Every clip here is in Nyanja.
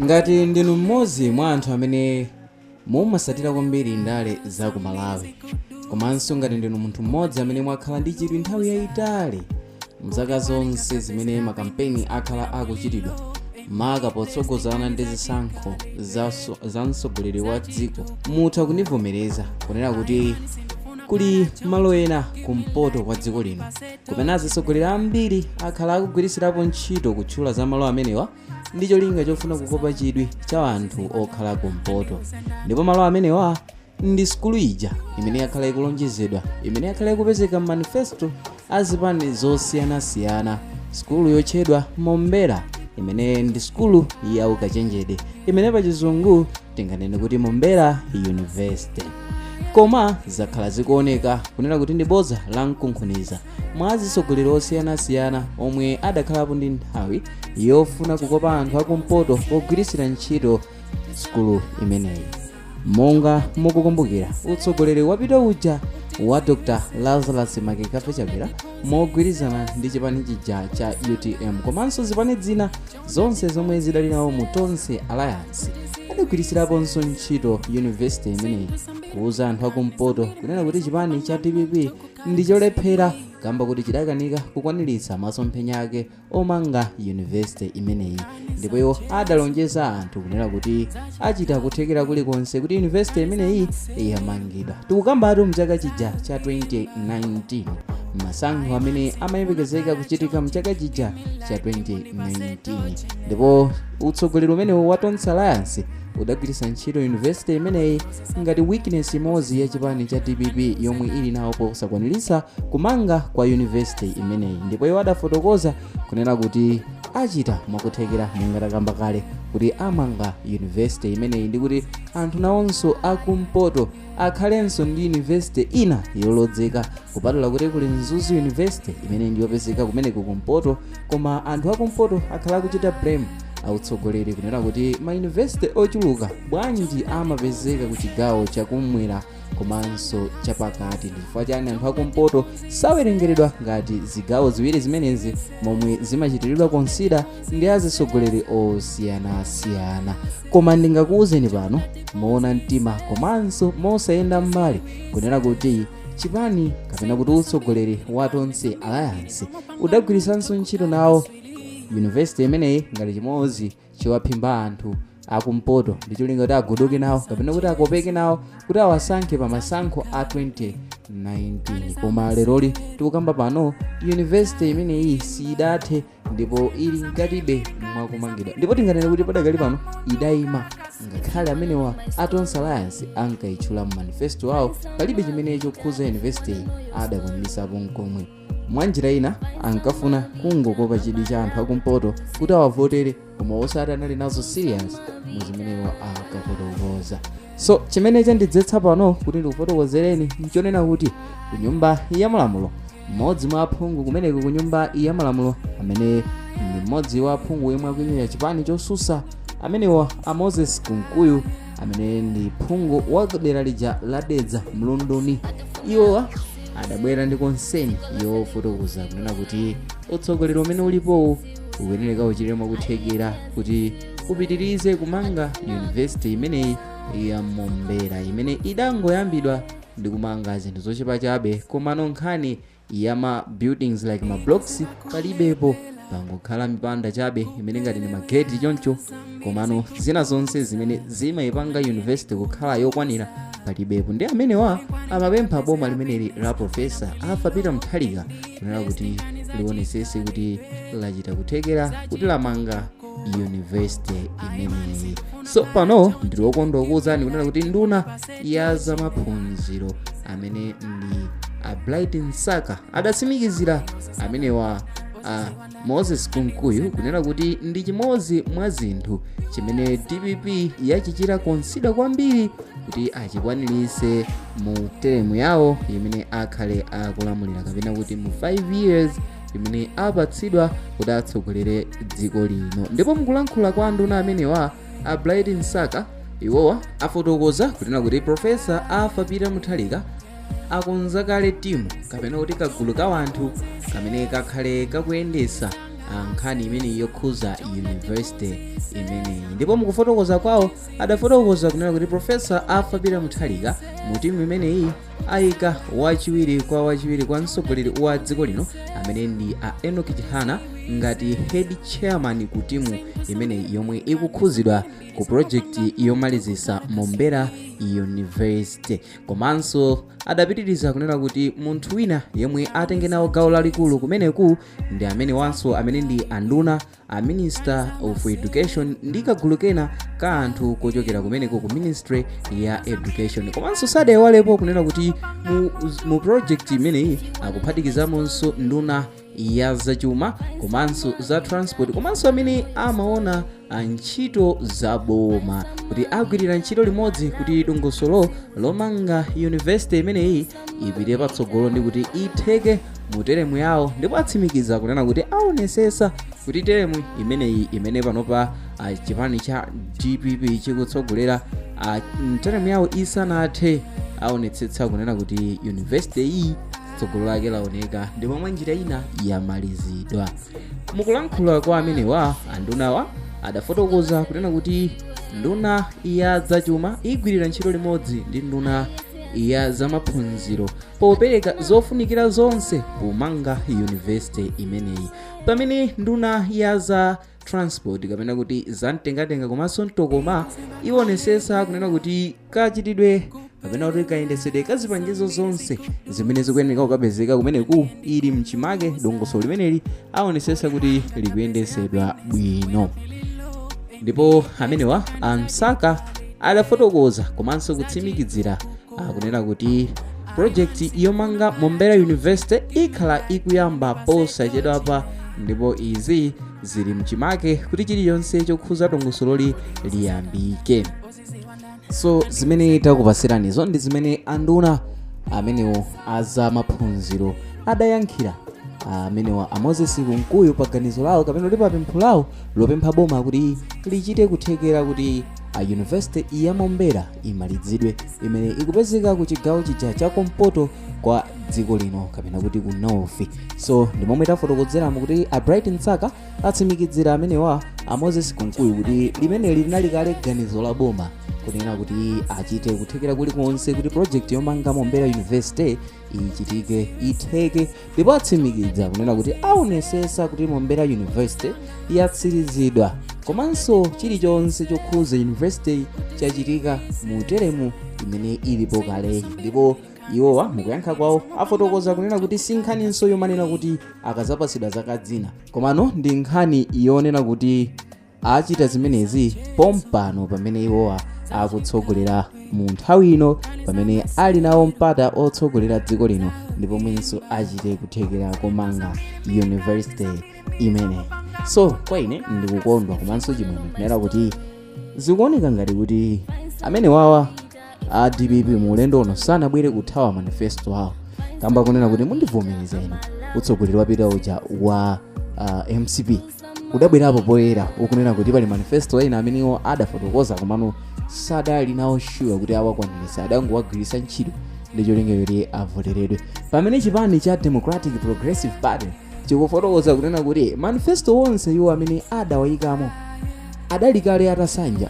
Ngati ndinu mmodzi mwa anthu amene mumasatira kwambiri ndale za ku Malawi, komanso ngati ndinu munthu mmodzi amene mwakhala ndi chidwi nthawi yayitali mzaka zonse zimene makampeni akhala akuchitidwa, maka potsogozana ndi zisankho za mtsogoleri wa dziko, mutha kundivomereza kunena kuti kuli malo ena kumpoto kwa dziko lino kumene atsogoleri ambiri akhala akugwiritsirapo ntchito kutchula za malo amenewa ndi cholinga chofuna kukopa chidwi cha anthu okhala kumpoto. Ndipo malo amenewa ndi sukulu ija imene yakhala ikulonjezedwa, imene yakhala ikupezeka m'manifesto a zipani zosiyanasiyana, sukulu yotchedwa Mombera, imene ndi sukulu ya ukachenjede, imene pachizungu tinganene kuti Mombera University. Koma zakhala zikuoneka kunena kuti ndi bodza la mkunkhuniza mwa atsogoleri osiyanasiyana omwe adakhalapo ndi nthawi yofuna kukopa anthu akumpoto pogwiritsira ntchito sukulu imeneyi. Monga mukukumbukira, utsogoleri wapita uja wa Dr Lazarus McCarthy Chakwera mogwirizana ndi chipani chija cha UTM komanso zipani zina zonse zomwe zidali nawo mu Tonse Alliance adagwiritsiraponso ntchito university imeneyi kuuza anthu akumpoto kunena kuti chipani cha DPP ndi cholephera kamba kuti chidakanika kukwaniritsa masomphenya ake omanga university imeneyi. Ndipo iwo adalonjeza anthu kunena kuti achita kuthekera kulikonse kuti university imeneyi yamangidwa. Tikukambatu mchaka chija cha 2019, masankho amene amayembekezeka kuchitika mchaka chija cha 2019. Ndipo utsogoleri umenewu wa Tonse Alliance udagwiritsa ntchito university imeneyi ngati weakness imodzi ya chipani cha DPP yomwe ili nawo posakwaniritsa kumanga kwa university imeneyi. Ndipo iwo adafotokoza kunena kuti achita mwakuthekera, monga takamba kale, kuti amanga university imeneyi ndi kuti anthu nawonso akumpoto akhalenso ndi university ina yolodzeka, kupatula kuti kuli Mzuzu University imene ndiyopezeka kumeneko kumpoto. Koma anthu akumpoto akhala akuchita blame autsogoleri kunena kuti ma university ochuluka bwanji amapezeka ku chigawo chakumwera komanso chapakati? Ndi chifukwa chani anthu akumpoto sawerengeredwa ngati zigawo ziwiri zimenezi, momwe zimachitiridwa consider ndi azitsogoleri osiyanasiyana? Koma ndingakuwuzeni pano moona mtima komanso mosayenda mbali kunena kuti chipani kapena kuti utsogoleri wa Tonse Alliance udagwiritsanso ntchito nawo university imeneyi ngati chimodzi chowaphimba anthu akumpoto ndi cholinga kuti agodoke nawo kapena kuti akopeke nawo kuti awasankhe pa masankho a 2019. Koma leroli tikukamba pano, university imeneyi sidathe ndipo ili mkatibe mwakumangidwa, ndipo tinganene kuti padakali pano idayima. Ngakhale amenewa a Tonse Alliance ankayitchula mu manifesto awo, palibe chimene chokhuza university adakwaniritsapo nkomwe. Mwanjira ina ankafuna kungokopa chidwi cha anthu akumpoto kuti awavotere, koma osati anali nazo serious mu zimenewo ankafotokoza. So chimene chandidzetsa pano kuti ndikufotokozereni nchonena kuti ku Nyumba ya Malamulo, mmodzi mwa aphungu kumeneko ku Nyumba ya Malamulo, amene ndi mmodzi wa aphungu yemwe akuimira chipani chosusa, amenewa a Moses Kunkuyu, amene ndi phungu wa dera lija la Dedza Mlunduni, iwowa adabwera ndi concern yofotokoza kunena kuti utsogoleri umene ulipowu ukuyenera uchite mwakuthekera kuti upitirize kumanga university imeneyi ya Mombera, imene idangoyambidwa ndi kumanga zinthu zochepa chabe, komano nkhani ya ma buildings like ma blocks palibepo, pangokhala mipanda chabe imene ngati ndi mageti choncho, komano zina zonse zimene zimayipanga university kukhala yokwanira palibepo. Ndi amenewa amapempha boma limeneli la Professor Arthur Peter Mutharika kunena kuti lionesese kuti lachita kuthekera kuti lamanga university imeneyi. So pano ndili wokondwa kukuwuzani kunena kuti nduna ya zamaphunziro, amene ndi a Bright Msaka, adatsimikizira amenewa a Moses Kunkuyu kunena kuti ndi chimodzi mwa zinthu chimene DPP yachichita consider kwambiri kuti achikwanirise mu term yawo imene akhale akulamulira, kapena kuti mu 5 years imene apatsidwa kuti atsogolere dziko lino. Ndipo mukulankhula kwa nduna amenewa a Bright Msaka, iwowa afotokoza kunena kuti Professor Arthur Peter Mutharika akonza kale timu kapena kuti kagulu ka wanthu kamene kakhale kakuyendesa Nkhani imeneyi yokhuza university imeneyi, ndipo mukufotokoza kwawo adafotokoza kunena kuti Professor Arthur Peter Mutharika mu timu imeneyi ayika wachiwiri kwa mtsogoleri wa dziko lino amene ndi a Enoch Chihana ngati head chairman ku timu imeneyi yomwe ikukhuzidwa ku project yomalizisa Mombera University. Komanso adapitiriza kunena kuti munthu wina yemwe atenge nawo gawo lalikulu kumeneku ndi amene wanso amene ndi anduna a Minister of Education ndi kagulu kena ka anthu kochokera kumeneko ku Ministry ya Education. Komanso sadaiwalepo kunena kuti mu project imeneyi akuphatikizamonso nduna ya zachuma komanso za transport komanso amene amaona ntchito za boma kuti agwirira ntchito limodzi kuti dongosolo lomanga university imeneyi ipite patsogolo ndi kuti itheke mu teremu yawo. Ndipo atsimikiza kunena kuti aonesesa kuti teremu imeneyi imene panopa chipani cha DPP chikutsogolera, teremu yawo isanathe, aonetsetsa kunena kuti university iyi tsogolo lake laoneka ndipo mwa njira ina yamalizidwa. Mukulankhula kwa amenewa, andunawa adafotokoza kunena kuti nduna ya zachuma igwirira ntchito limodzi ndi nduna ya zamaphunziro popereka zofunikira zonse pomanga university imeneyi, pamene nduna ya za transport kapena kuti zamtengatenga komanso mtokoma ionesesa kunena kuti kachitidwe kapena kuti kayendesedwe ka zipangizo zonse zimene zikuyenera kukapezeka kumeneku ili mchimake. Dongosolo limeneli aonesesa kuti likuyendesedwa bwino. Ndipo amenewa amsaka adafotokoza komanso kutsimikizira akunena kuti project yomanga Mombera University ikhala ikuyamba posachedwapa, ndipo izi zili mchimake kuti chilichonse chokhuza dongosololi liyambike. So zimene takupasiranizo ndi zimene anduna amenewo azamaphunziro adayankhira amenewa a Moses Kunkuyu pa ganizo lawo kapena kuti pa pempho lawo lopempha boma kuti lichite kuthekera kuti a university ya Mombera imalizidwe, imene ikupezeka ku chigawo chija chakumpoto kwa dziko lino kapena kuti ku north. So ndi momwe tafotokozeramo kuti a Bright Msaka atsimikizira amenewa a Moses Kunkuyu kuti limeneli linali kale ganizo la boma kunena kuti achite kuthekera kulikonse kuti project yomanga Mombera University ichitike, itheke, ndipo atsimikiza kunena kuti aonesesa kuti Mombera University yatsirizidwa komanso chilichonse chokhuza university chachitika mu teremu imene ilipo kale. Ndipo iwowa mukuyankha kwawo afotokoza kunena kuti si nkhaninso yomanena kuti akazapatsidwa zaka zina, komano ndi nkhani yonena kuti achita zimenezi pompano pamene iwowa akutsogolera mu nthawi ino, pamene ali nawo mpata otsogolera dziko lino, ndipo mwenso achite kuthekera komanga university imene. So kwa ine ndikukondwa komanso chimwemwe kunena kuti zikuoneka ngati kuti amene wawa a DPP mu ulendo uno sanabwere kuthawa manifesto awo, kamba kunena kuti mundivomereza inu, utsogoleri wapita uja wa MCP udabwerapo poyera ukunena kuti pali manifesto ena amenewo adafotokoza komano sadali nawo sure kuti awakwanirisa, adangowagwiritsa ntchito ndi cholinga kuti avoteredwe, pamene chipani cha Democratic Progressive Party chikufotokoza kunena kuti manifesto wonse iwo amene adawayikamo adali kale atasanja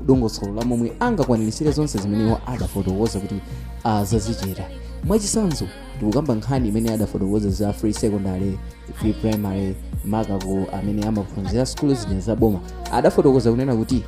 dongosolo la momwe angakwanirisire zonse zimene iwo adafotokoza kuti azazichita. Mwachitsanzo, tikukamba nkhani imene adafotokoza za free secondary, free primary, makako amene amaphunzira sukulu zija zaboma. Adafotokoza kunena kuti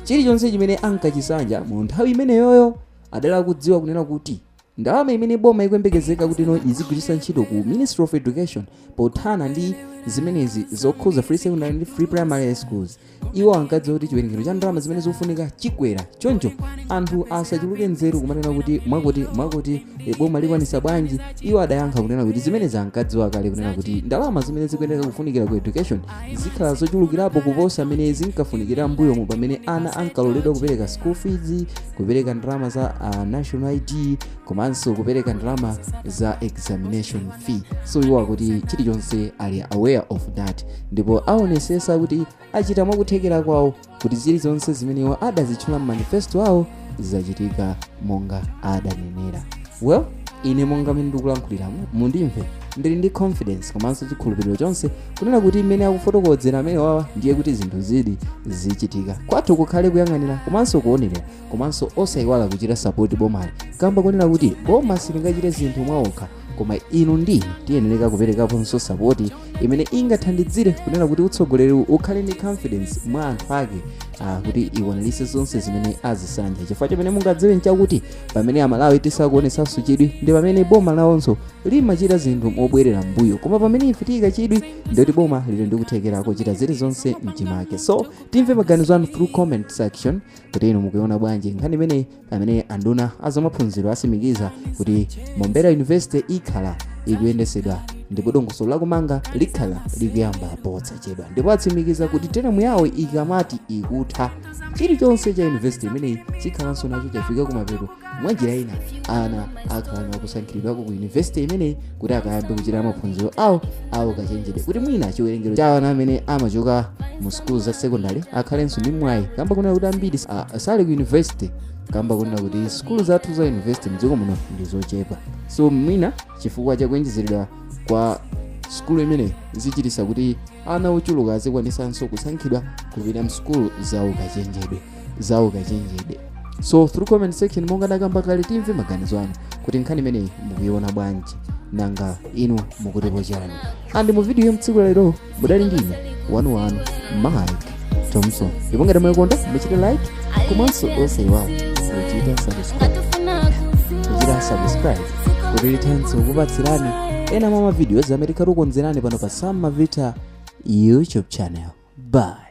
chilichonse chimene ankachisanja mu nthawi imeneyoyo adali akudziwa kunena kuti ndalama imene boma ikuyembekezeka kuti ino izigwiritsa ntchito ku Ministry of Education pothana ndi zimenezi zokhuza free secondary ndi free primary schools, iwo ankadziwa kuti chiwerengero cha ndalama zimene zikufunika chikwera. Choncho anthu asachuluke nzeru kumanena kuti mwakuti mwakuti boma likwanisa bwanji. Iwo adayankha kunena kuti zimenezi ankadziwa kale kunena kuti ndalama zimene zikuyenera kufunikira ku education zikhala zochulukirapo kuposa amene zinkafunikira mbuyomu pamene ana ankaloledwa kupereka school fees, kupereka ndalama za national ID komanso kupereka ndalama za examination fee. So iwo akuti chilichonse ali aware of that, ndipo aonesesa kuti achita mwakuthekera kwawo kuti zilizonse zimene iwo adazitchula m'manifesto awo zachitika monga adanenera. Well, Ine monga mmene ndikulankhuliramu, mundimve, ndili ndi confidence komanso chikhulupiriro chonse kunena kuti mmene akufotokozera amene wawa, ndiye kuti zinthu zidi zichitika. Kwathu kukhale kuyang'anira komanso kuonerera, komanso osayiwala kuchita support bomali, kamba kunena kuti boma silingachite zinthu mwaokha, koma inu ndi ine tiyenereka kuperekaponso support imene ingathandizire kunena kuti utsogoleri ukhale ndi confidence mwa anthu ake kuti ikwaniritse zonse zimene azisankha. Chifukwa chimene mungadziwe nchakuti pamene Amalawi tisakuonesanso chidwi, ndi pamene boma lawonso limachita zinthu mobwerera mbuyo, koma pamene ife tiyika chidwi, ndiyoti boma lili ndi kuthekera kuchita zilizonse mchimake. So timve maganizo anu through comment section kuti inu mukuiona bwanji nkhani imeneyi, pamene anduna azamaphunziro asimikiza kuti Mombera University ikhala ikuyendesedwa ndipo dongosolo lakumanga likhala likuyamba posachedwa, ndipo atsimikiza kuti teremu yawo ikamati ikutha, chilichonse cha university imeneyi chikhalanso nacho chafika kumapeto. Mwa njira ina, ana akhala akusankhidwako ku university imeneyi kuti akayambe kuchita maphunziro awo awo kachenjede, kuti mwina chiwerengero cha ana amene amachoka mu sukulu za secondary akhalenso ndi mwayi, kamba kunena kuti ambiri sali ku university kamba kunena kuti sukulu zathu za university mdziko muno ndi zochepa. So mwina chifukwa chakuyenjezeredwa kwa sukulu imeneyi zichitisa kuti ana ochuluka azikwanisanso kusankhidwa kupita msukulu za ukachenjedwe. So through comment section, monga ndakamba kale, timve maganizo anu kuti nkhani imeneyi mukuiona bwanji, nanga inu mukutipo chani? And mu video yamtsiku lero mudali ndine wanu Mike Thompson, ndipo ngati mwayikonda muchite like komanso osayiwala kuchita subscribe kuti tithenso kukupatsirani ena mwa mavidiyo amene tikukonzerani pano pa Sam Mavita YouTube channel. Bye.